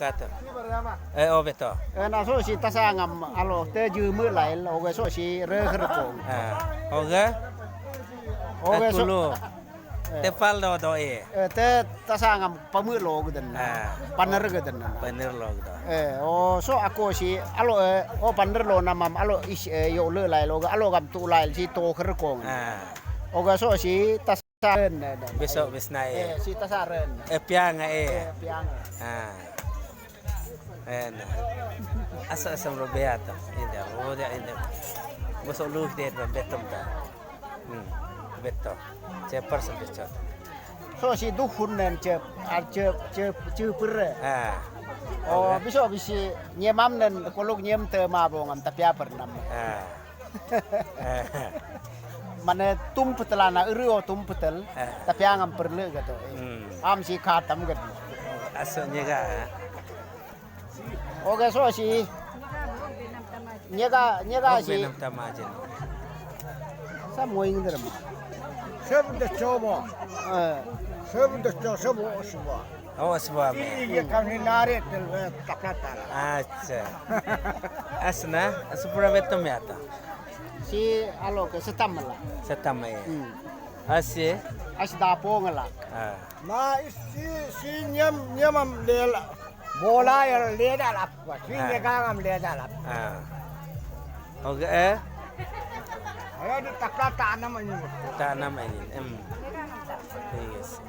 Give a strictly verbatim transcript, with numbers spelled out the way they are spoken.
Kata. Eh, oh, betul. Eh, na so si tasa ngam alo te jume lail, oge so si re herkong. Ah, oge. Oge so. Kulu. Eh. Tepal do do eh. Eh, te tasa ngam pamu lo geden. Ah. Paner geden. Paner lo geden. Eh, oh, so ako si alo, eh, oh, paner lo namam alo is, eh, yo le lail, oge alo gam tu lail si to herkong. Ah. Oge so si tas Saren, eh, eh, besok eh. Besnai. Eh, si tasaren. Eh, piang, eh. Eh, piang. Ah. Eh, na. Asa asam robea ta. Inda, oh, dia inda. Besok lu dia betom ta. Hmm. Betom. Cepar sampai cep. So si duhun nen cep, ar cep, cep, cep per. Ah. Oh, besok bisi nyemam nen kolok nyem te mabong am tapia per nam. Ah. Mane tum petelana eri o tum petel, eh, tapi angam perlu gitu. Hmm. Am si khatam gitu. Asal nyega. Oke, so si nyega, nyega si. Benam tamajen. Sa moing derma. Sab de chobo. Eh. Sab de cho sab o suba. Oh, asbab. Iya, kami narik del, eh, taplata. Acha. Asna, asupura betom ya ta. Si alo ke setam la. Setam ya. Hmm. Asi. As dapo ngala. Ah. Na isi si nyam nyamam lela. Bola ya leda lap. Si ah. Nyegangam leda lap. Ah. Oke, eh. Ayo di takla tanam ini. Tanam ini. Em. Yes.